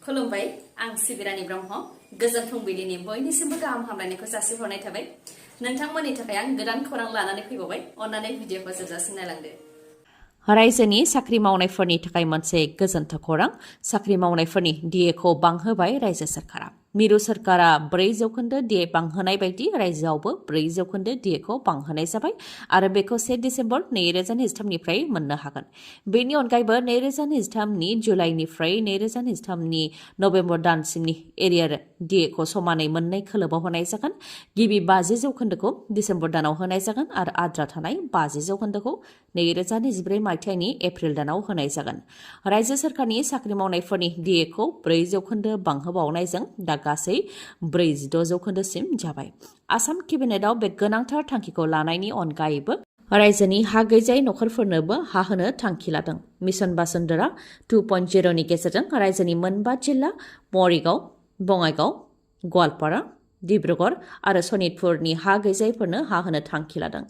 खुलुमबाय आं सिबिरानि ब्रह्म गोजोन फुंबिलिनि बयनिसिमबो गाहाम हामलायनायखौ जासिहरनाय थाबाय नोंथांमोननि थाखाय आं गोदान खौरां लानानै फैबावबाय अन्नानै भिडिअखौ जोबजासिम नायलांदो रायजोनि साख्रि मावनायफोरनि थाखाय मोनसे गोजोनथाव खौरां साख्रि मावनायफोरनि डिएखौ बांहोबाय रायजो सरकारा मिरु सरकारा 4% डिए बांहोनाय बायदि रायजोआवबो 4% डिएखौ बांहोनाय जाबाय आरो बेखौ 1 डिसेम्बर 2023 निफ्राय मोननो हागोन बेनि अनगायैबो 2023 नि जुलाइनिफ्राय 2023 नि नभेम्बर दानसिमनि एरियार डिएखौ समानै मोननै खोलोबाव होनाय जागोन गिबि 50% डिसेम्बर दानाव होनाय जागोन आरो आद्रा थानाय 50% 2024 मायथाइनि एप्रिल दानाव होनाय जागोन रायजो सरकारनि साख्रि मावनायफोरनि डिएखौ 4% बांहोबावनायजों दा गासै 46% सिम जाबाय आसाम केबिनेटआव बे गोनांथार थांखिखौ लानायनि अनगायैबो रायजोनि हा गैजायै नखरफोरनोबो हा होनो थांखि लादों मिशन बासुन्धरा 2.0 नि गेजेरजों रायजोनि मोनबा जिल्ला मरिगाव बङाइगाव गवालपारा डिब्रुगड़ आरो सनितपुरनि हा गैजायैफोरनो हा होनो थांखि लादों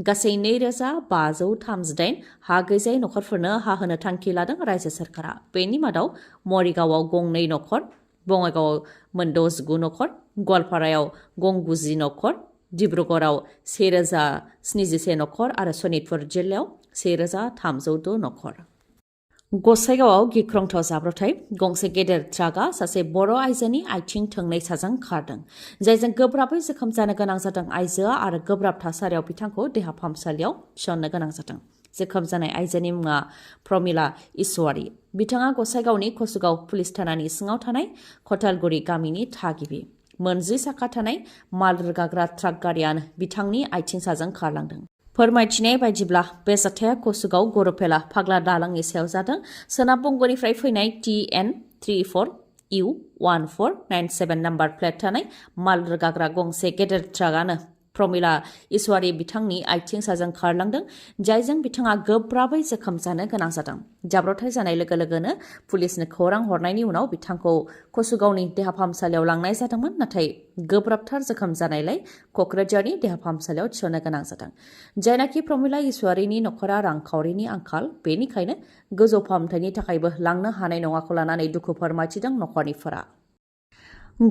गासै 2538 हा गैजायै नखरफोरनो हा होनो थांखि लादों रायजो सरकारा बेनि मादाव मरिगावआव गंनै नखर बङाइगावआव 69 नखर गवालपारायाव 90 नखर डिब्रुगड़आव 1071 नखर आरो सनितपुर जिल्लायाव 1302 नखर गसाइगावआव गिख्रंथाव जाब्रबथाय गंसे गेदेर ट्राकआ सासे बर' आइजोनि आथिं थोंनै साजों खारदों जायजों गोब्राबै जोखोम जानो गोनां जादों आइजोआ आरो गोब्राब थासारियाव बिथांखौ देहा फाहामसालियाव थिसननो गोनां जादों जोखोम जानाय आइजोनि मुङा प्रमिला ईश्वरी बिथाङा गसाइगावनि कसुगाव पुलिस थानानि सिङाव थानाय खथालगुरि गामिनि थागिबि मोनजि साखा थानाय माल रोगाग्रा ट्राक गारियानो बिथांनि आथिं साजों खारलांदों फोरमायथिनाय बायदिब्ला बे जाथाया कसुगाव गरपेला फाग्ला दालांनि सायाव जादों सोनाब बंगनिफ्राय फैनाय TN34U1497 नाम्बार प्लेट थानाय माल रोगाग्रा गंसे गेदेर ट्राकआनो प्रमिला ईश्वरी बिथांनि आथिं साजों खारलांदों जायजों बिथाङा गोब्राबै जोखोम जानो गोनां जादों जाब्रबथाय जानाय लोगो लोगोनो पुलिसनो खौरां हरनायनि उनाव बिथांखौ कसुगावनि देहा फाहामसालियाव लांनाय जादोंमोन नाथाय गोब्राबथार जोखोम जानायलाय कक्राझारनि देहा फाहामसालियाव थिसननो गोनां जादों जायनाखि प्रमिला ईश्वरीनि नखरा रांखावरिनि आंखाल बेनिखायनो गोजौ फाहामथायनि थाखायबो लांनो हानाय नङाखौ लानानै दुखु फोरमायथिदों नखरनिफोरा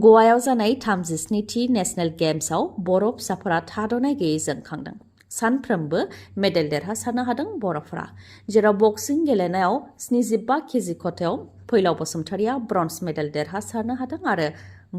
गवायाव जानाय 37थि नेशनेल गेम्सआव बर' फिसाफोरा थाद'नाय गैयै जोंखांदों सानफ्रोमबो मेडेल देरहासारनो हादों बर'फोरा जेराव बक्सिं गेलेनायाव 75 केजि खथायाव फैलाव बसुमतारिया ब्रन्ज मेडेल देरहासारनो हादों आरो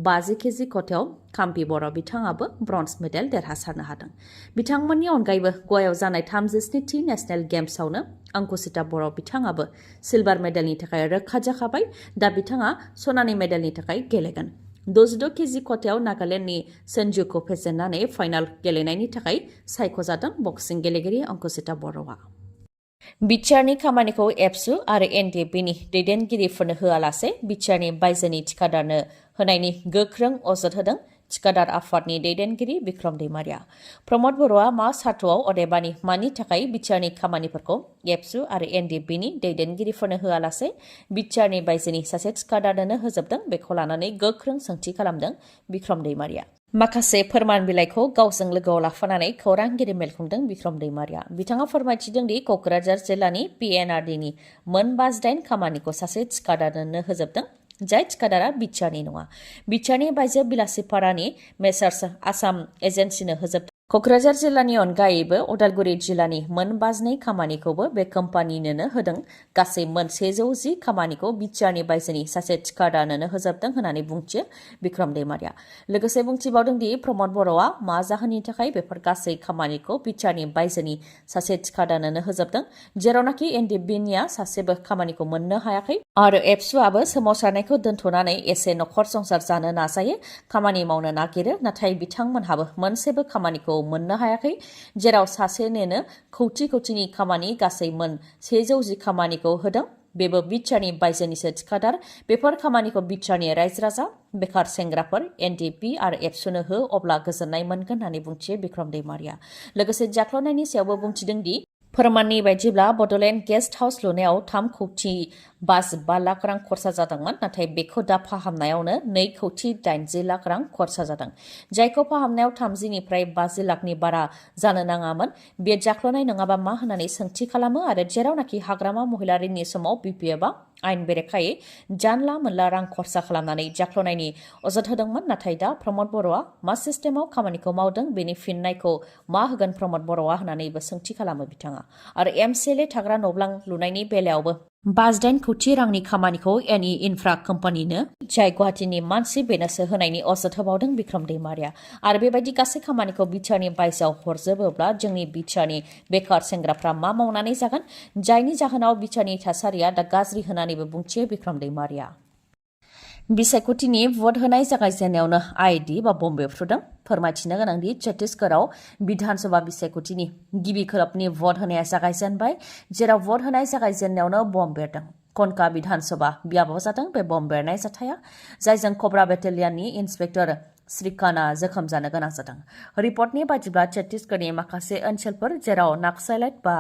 50 केजि खथायाव काम्पि बर' बिथाङाबो ब्रन्ज मेडेल देरहासारनो हादों बिथांमोननि अनगायैबो गवायाव जानाय 37थि नेशनेल गेम्सआवनो अंकुसिता बर' बिथाङाबो सिलभार मेडेलनि थाखाय रोखा जाखाबाय दा बिथाङा सनानि मेडेलनि थाखाय गेलेगोन 66 केजि खथायाव नागालेण्डनि सन्जुखौ फेजेननानै फाइनाल गेलेनायनि थाखाय सायख'जादों बक्सिं गेलेगिरि अंकुसिता बर'आ बिटिआरनि खामानिखौ एबसु आरो एनडिएफबिनि दैदेनगिरिफोरनो होआलासे बिटिआरनि बायजोनि थिकादारनो होनायनि गोख्रों अजद होदों थिकादार आफादनि दैदेनगिरि बिक्रम दैमारिया प्रमद बर'आ मा सार्थआव अदेबानि मानि थाखाय बिटिआरनि खामानिफोरखौ एबसु आरो एनडिएफबिनि दैदेनगिरिफोरनो होआलासे बिटिआरनि बायजोनि सासे थिकादारनो होजोबदों बेखौ लानानै गोख्रों सोंथि खालामदों बिक्रम दैमारिया माखासे फोरमान बिलाइखौ गावजों लोगोआव लाफानानै खौरांगिरि मेल खुंदों बिक्रम दैमारिया बिथाङा फोरमायथिदों दि कक्राझार जिल्लानि पिएनआरडिनि मोन 58 खामानिखौ सासे थिकादारनो होजोबदों जाय थिकादारा बिटिआरनि नङा बिटिआरनि बायजो बिलासिपारानि मेसार्स आसाम एजेन्सिनो होजोबदों कक्राझार जिल्लानि अनगायैबो उदालगुरि जिल्लानि मोन 52 खामानिखौबो बे कम्पानिनोनो होदों गासै मोन 110 खामानिखौ बिटिआरनि बायजोनि सासे थिकादारनो होजोबदों होननानै बुंथियो बिक्रम दैमारिया लोगोसे बुंथिबावदों दि प्रमद बर'आ मा जाहोननि थाखाय बेफोर गासै खामानिखौ बिटिआरनि बायजोनि सासे थिकादारनो होजोबदों जेरावनाखि एनडिएफबिनिया सासेबो खामानिखौ मोननो हायाखै आरो एबसुआबो सोमावसारनायखौ दोनथ'नानै एसे नखर संसार जानो नाजायो खामानि मावनो नागिरो नाथाय बिथांमोनहाबो मोनसेबो खामानिखौ मोननो हायाखै जेराव सासेनोनो खौथि खौथिनि खामानि गासै मोन 110 खामानिखौ होदों बेबो बिटिआरनि बायजोनिसो थिकादार बेफोर खामानिखौ बिटिआरनि रायजो राजा बेखार सेंग्राफोर एनडिएफबि आरो एबसुनो हो अब्ला गोजोननाय मोनगोन होननानै बुंथियो बिक्रम दैमारिया लोगोसे जाख्ल'नायनि सायावबो बुंथिदों दि फोरमाननि बायदिब्ला बड'लेण्ड गेस्ट हाउस लुनायाव 3,55 लाख रां खरसा जादोंमोन नाथाय बेखौ दा फाहामनायावनो 2,80 लाख रां खरसा जादों जायखौ फाहामनायाव 30 निफ्राय 50 लाखनि बारा जानो नाङामोन बे जाख्ल'नाय नङाबा मा होननानै सोंथि खालामो आरो जेरावनाखि हाग्रामा महिलारिनि समाव बिपिएफआ आयेन बेरेखायै जानला मोनला रां खरसा खालामनानै जाख्ल'नायनि अजद होदोंमोन। नाथाय दा प्रमद बर'आ मा सिस्टेमाव खामानिखौ मावदों बेनि फिननायखौ मा होगोन प्रमद बर'आ होननानैबो सोंथि खालामो बिथाङा। आरो एमसिएलए थाग्रा न'ब्लां लुनायनि बेलायावबो 58 कोटि रांनि खामानिखौ एनइ इनफ्रा कम्पानिनो जाय गुवाहाटीनि मानसि बेनोसो होनायनि अजद होबावदों बिक्रम दैमारिया। आरो बेबायदि गासै खामानिखौ बिटिआरनि बायजोआव हरजोबोब्ला जोंनि बिटिआरनि बेकार सेंग्राफ्रा मा मावनानै जागोन, जायनि जाहोनाव बिटिआरनि थासारिया दा गाज्रि होननानैबो बुंथियो बिक्रम दैमारिया। बिसायख'थिनि भट होनाय जागायजेननायावनो आइडि बा बम बेफ्रुदों। फोरमायथिनो गोनांदि छत्तीसगढ़आव बिधानसभा बिसायख'थिनि गिबि खोलोबनि भट होनाया जागायजेनबाय, जेराव भट होनाय जागायजेननायावनो बम बेरदों। कनका बिधानसभा बियाबाव जादों बे बम बेरनाय जाथाया, जायजों कब्रा बेटेलियननि इन्सपेक्टर श्रीकान्तआ जोखोम जानो गोनां जादों। रिपर्टनि बायदिब्ला छत्तीसगढ़नि माखासे ओनसोलफोर जेराव नाक्सालाइट बा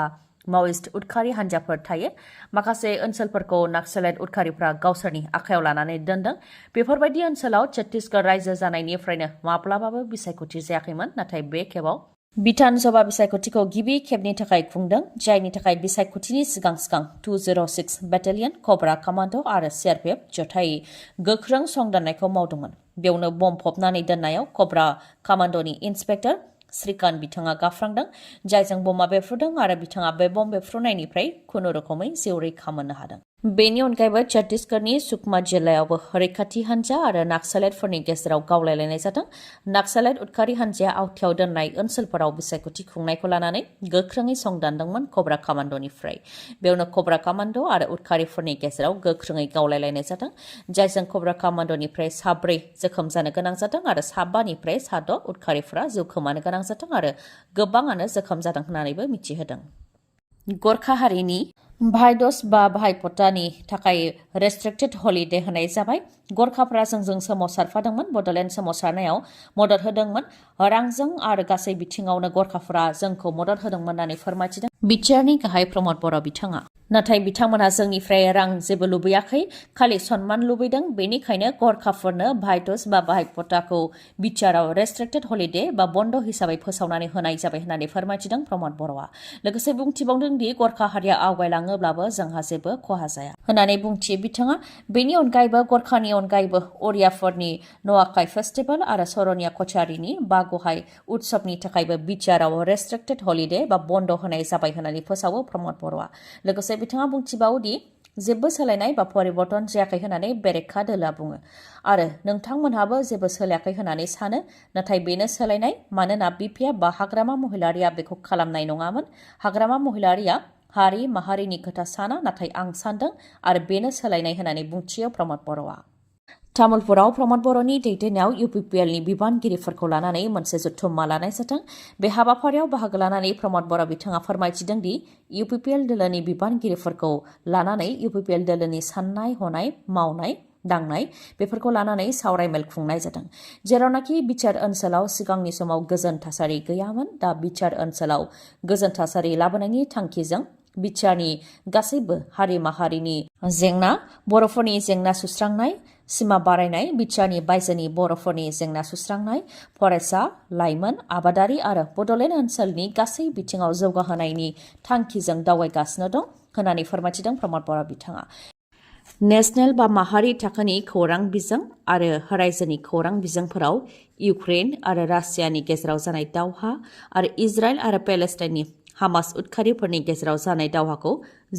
माओइस्ट उदखारि हान्जाफोर थायो, माखासे ओनसोलफोरखौ नाक्सालाइट उदखारिफ्रा गावसोरनि आखायाव लानानै दोनदों। बेफोरबायदि ओनसोलाव छत्तीसगढ़ रायजो जानायनिफ्रायनो माब्लाबाबो बिसायख'थि जायाखैमोन, नाथाय बे खेबाव बिधानसभा बिसायख'थिखौ गिबि खेबनि थाखाय खुंदों, जायनि थाखाय बिसायख'थिनि सिगां 206 बेटेलियन, कब्रा कामान्ड' आरो सिआरपिएफ जथायै गोख्रों संदाननायखौ मावदोंमोन। बेयावनो बम फबनानै दोननायाव कब्रा कामान्ड'नि इन्सपेक्टर श्रीकान्त बिथाङा गाफ्रांदों, जायजों बमा बेफ्रुदों आरो बिथाङा बे बम बेफ्रुनायनिफ्राय खुनुरोखोमै जिउ रैखा मोननो हादों। बेनि अनगायैबो छत्तीसगढ़नि सुकमा जिल्लायावबो रैखाथि हान्जा आरो नाक्सालाइटफोरनि गेजेराव गावलायलायनाय जादों। नाक्सालाइट उदखारि हान्जाया आवथायाव दोननाय ओनसोलफोराव बिसायख'थि खुंनायखौ लानानै गोख्रोङै संदानदोंमोन कब्रा कामान्ड'निफ्राय। बेयावनो कब्रा कामान्ड' आरो उदखारिफोरनि गेजेराव गोख्रोङै गावलायलायनाय जादों, जायजों कब्रा कामान्ड'निफ्राय 4 जोखोम जानो गोनां जादों आरो 5निफ्राय 6 उदखारिफोरा जिउ खोमानो गोनां जादों आरो गोबाङानो जोखोम जादों होननानैबो मिथिहोदों। गरखा हारिनि भाइदस बा भाइफोटानि थाखाय रेस्ट्रिक्टेड हलिडे होनाय जाबाय। गरखाफ्रा जोंजों सोमावसारफादोंमोन, बड'लेण्ड सोमावसारनायाव मदद होदोंमोन। रांजों आरो गासै बिथिङावनो गरखाफोरा जोंखौ मदद होदोंमोन होननानै फोरमायथिदों बिटिआरनि गाहाय प्रमद बर' बिथाङा। नाथाय बिथांमोना जोंनिफ्राय रां जेबो लुबैयाखै, खालि सन्मान लुबैदों। बेनिखायनो गरखाफोरनो भाइदस बा भाइफोटाखौ बिटिआरआव रेस्ट्रिक्टेड हलिडे बा बन्द हिसाबै फोसावनानै होनाय जाबाय होननानै फोरमायथिदों प्रमद बर'आ। लोगोसे बुंथिबावदों दि गरखा हारिया आवगायलाङोब्लाबो जोंहा जेबो खहा जाया होननानै बुंथियो बिथाङा। बेनि अनगायैबो गरखानि अनगायैबो अरियाफोरनि नवाखाइ फेस्टिभेल आरो सरनिया कछारीनि बागहाइ उत्सबनि थाखायबो बिटिआरआव रेस्ट्रिक्टेड हलिडे बा बन्द होनाय जाबाय होननानै फोसावो प्रमद बर'आ। लोगोसे बिथाङा बुंथिबावोदि जेबो सोलायनाय बा परिबर्तन जायाखै होननानै बेरेखा दोलोआ बुङो आरो नोंथांमोनहाबो जेबो सोलायाखै होननानै सानो, नाथाय बेनो सोलायनाय। मानोना बिपिएफ बा हाग्रामा महिलारिया बेखौ खालामनाय नङामोन। हाग्रामा महिलारिया हारि माहारिनि खोथा साना, नाथाय आं सान्दों आरो बेनो सोलायनाय होननानै बुंथियो प्रमद बर'आ। तामुलपुराव प्रमद बर'नि दैदेननायाव इउपिपिएलनि बिबानगिरिफोरखौ लानानै मोनसे जथुम्मा लानाय जादों। बे हाबाफारियाव बाहागो लानानै प्रमद बर' बिथाङा फोरमायथिदों दि इउपिपिएल दोलोनि बिबानगिरिफोरखौ लानानै इउपिपिएल दोलोनि साननाय हनाय, मावनाय दांनाय बेफोरखौ लानानै सावरायमेल खुंनाय जादों। जेरावनाखि बिटिआर ओनसोलाव सिगांनि समाव गोजोन थासारि गैयामोन, दा बिटिआर ओनसोलाव गोजोन थासारि लाबोनायनि थांखिजों बिटिआरनि गासैबो हारि माहारिनि जेंना, बर'फोरनि जेंना सुस्रांनाय, सिमा बारायनाय, बिटिआरनि बायजोनि बर'फोरनि जेंना सुस्रांनाय, फरायसा, लाइमोन, आबादारि आरो बड'लेण्ड ओनसोलनि गासै बिथिङाव जौगाहोनायनि थांखिजों दावगागासिनो दं होननानै फोरमायथिदों प्रमद बर' बिथाङा। नेशनेल बा माहारि थाखोनि खौरां बिजों आरो रायजोनि खौरां बिजोंफोराव इउक्रेन आरो रासियानि गेजेराव जानाय दावहा आरो इजराइल आरो पेलेस्टाइननि हामास उदखारिफोरनि गेजेराव जानाय दावहाखौ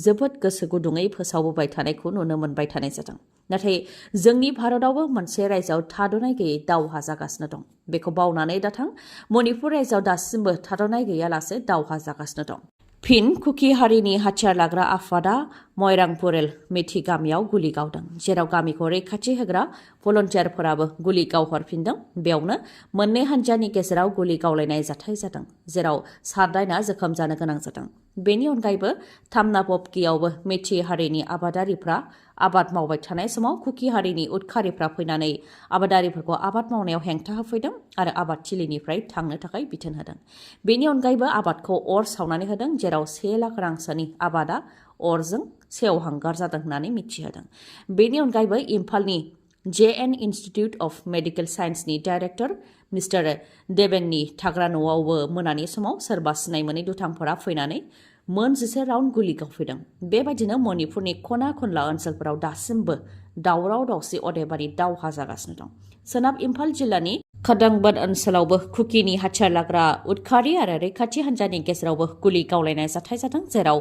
जोबोद गोसो गुदुङै फोसावबोबाय थानायखौ नुनो मोनबाय थानाय जादों। नाथाय जोंनि भारतआवबो मोनसे रायजोआव थाद'नाय गैयै दावहा जागासिनो दं। बेखौ बावनानै दाथां, मणिपुर रायजोआव दासिमबो थाद'नाय गैयालासे दावहा जागासिनो दं। फिन कुकी हारिनि हाथियार लाग्रा आफादा मयरांपुरेल मेथि गामियाव गुलि गावदों, जेराव गामिखौ रैखाथि होग्रा भलन्टियारफोराबो गुलि गावहरफिनदों। बेयावनो मोननै हान्जानि गेजेराव गुलि गावलायनाय जाथाय जादों, जेराव 4 जोखोम जानो गोनां जादों। बेनि अनगायैबो थामनापबकियावबो मेथि हारिनि आबादारिफ्रा आबाद मावबाय थानाय समाव कुकी हारिनि उदखारिफ्रा फैनानै आबादारिफोरखौ आबाद मावनायाव हेंथा होफैदों आरो आबादथिलिनिफ्राय थांनो थाखाय बिथोन होदों। बेनि अनगायैबो आबादखौ अर सावनानै होदों, जेराव 1 लाख रांसोनि आबादा अरजों सेवहांगार जादों होननानै मिथिहोदों। बेनि अनगायैबो इम्फालनि JN इन्स्टिट्युट अफ मेडिकेल साइन्सनि डाइरेक्टर मिस्टार देबेननि थाग्रा न'आवबो मोनानि समाव सोरबा सिनाय मोनै दुथांफोरा फैनानै मोन 11 राउन्ड गुलि गावफैदों। बेबायदिनो मणिपुरनि खना खनला ओनसोलफोराव दासिमबो दावराव दावसि अदेबानि दावहा जागासिनो दं। सोनाब इम्फाल जिल्लानि खदांबद ओनसोलावबो कुकिनि हाथियार लाग्रा उदखारि आरो रैखाथि हान्जानि गेजेरावबो गुलि गावलायनाय जाथाय जादों, जेराव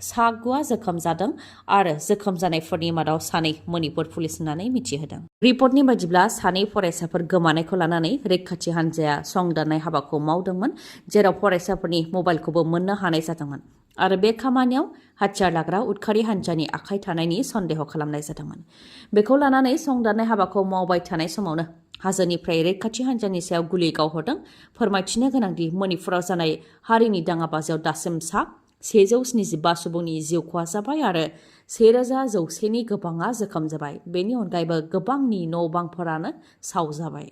सा 9 जोखोम जादों आरो जोखोम जानायफोरनि मादाव 2 मणिपुर पुलिस होननानै मिथिहोदों। रिपर्टनि बायदिब्ला 2 फरायसाफोर गोमानायखौ लानानै रैखाथि हान्जाया संदाननाय हाबाखौ मावदोंमोन, जेराव फरायसाफोरनि मबाइलखौबो मोननो हानाय जादोंमोन आरो बे खामानियाव हाथियार लाग्रा उदखारि हान्जानि आखाइ थानायनि सन्देह खालामनाय जादोंमोन। बेखौ लानानै संदाननाय हाबाखौ मावबाय थानाय समावनो हाजोनिफ्राय रैखाथि हान्जानि सायाव गुलि गावहरदों। फोरमायथिनो गोनांदि मणिपुराव जानाय हारिनि दाङाबाजियाव दासिम 175 सुबुंनि जिउ खहा जाबाय आरो 1000 गोबाङा जोखोम जाबाय। बेनि अनगायैबो गोबांनि न' बांफोरानो सावजाबाय।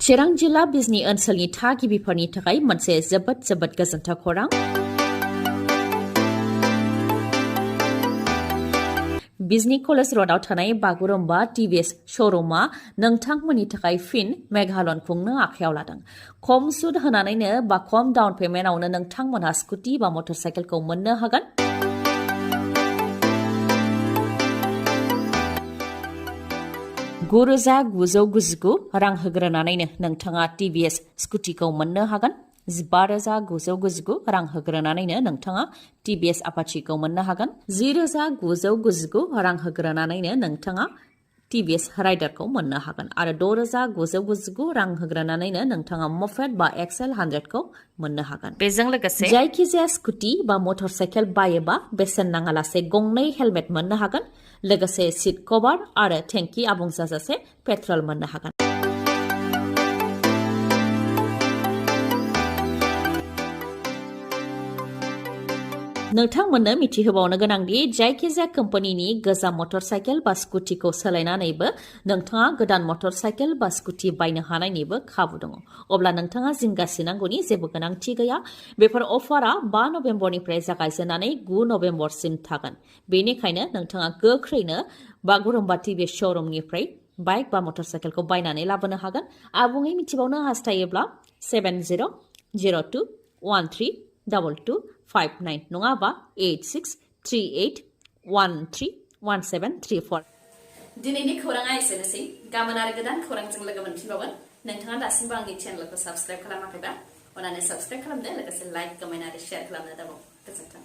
चिरां जिल्ला बिजनी ओनसोलनि थागिबिफोरनि थाखाय मोनसे जोबोद गोजोनथाव खौरां। बिजनी कलेज र'डआव थानाय बागुरुम्बा टिभिएस श'रुमआ नोंथांमोननि थाखाय फिन मेगालन खुंनो आखायाव लादों। खम सुद होनानैनो बा खम डाउन पेमेन्टआवनो नोंथांमोनहा स्कुटि बा मटरसाइकेलखौ मोननो हागोन। 9,999 रां होग्रोनानैनो नोंथाङा टिभिएस स्कुटिखौ मोननो हागोन। 15,999 रां होग्रोनानैनो नोंथाङा टिभिएस आपाचीखौ मोननो हागोन। 10,999 रां होग्रोनानैनो नोंथाङा टिभिएस राइडारखौ मोननो हागोन आरो 6,999 रां होग्रोनानैनो नोंथाङा मफेड बा एक्सेल 100खौ मोननो हागोन। बेजों लोगोसे जायखिजाया स्कुटि बा मटरसाइकेल बायोबा बेसेन नाङालासे 2 हेलमेट मोननो हागोन। लोगोसे सीट कभार आरो टेंकि आबुं जाजासे पेट्रल मोननो हागोन। नोंथांमोननो मिथिहोबावनो गोनांदि जायखिजाया कम्पानिनि गोजाम मटरसाइकेल बा स्कुटिखौ सोलायनानैबो नोंथाङा गोदान मटरसाइकेल बा स्कुटि बायनो हानायनिबो खाबु दङ। अब्ला नोंथाङा जिंगासिनांगौनि जेबो गोनांथि गैया। बेफोर अफारा 5 नबेम्बरनिफ्राय जागायजेननानै 9 नबेम्बरसिम थागोन। बेनिखायनो नोंथाङा गोख्रैनो बागुरुम्बा टिभिएस श'रुमनिफ्राय बाइक बा मटरसाइकेलखौ बायनानै लाबोनो हागोन। आबुङै मिथिबावनो हास्थायोब्ला 7002132259 नङाबा 8638131734। दिनैनि खौराङा एसेनोसै। गाबोन आरो गोदान खौरांजों लोगो मोनफिनबावगोन। नोंथाङा दासिमबो आंनि चेनेलखौ साबस्क्राइब खालामाखैबा अन्नानै साबस्क्राइब खालामदो, लोगोसे लाइक, कमेन्ट आरो शेयार खालामनो दाबाव। गोजोन्थों।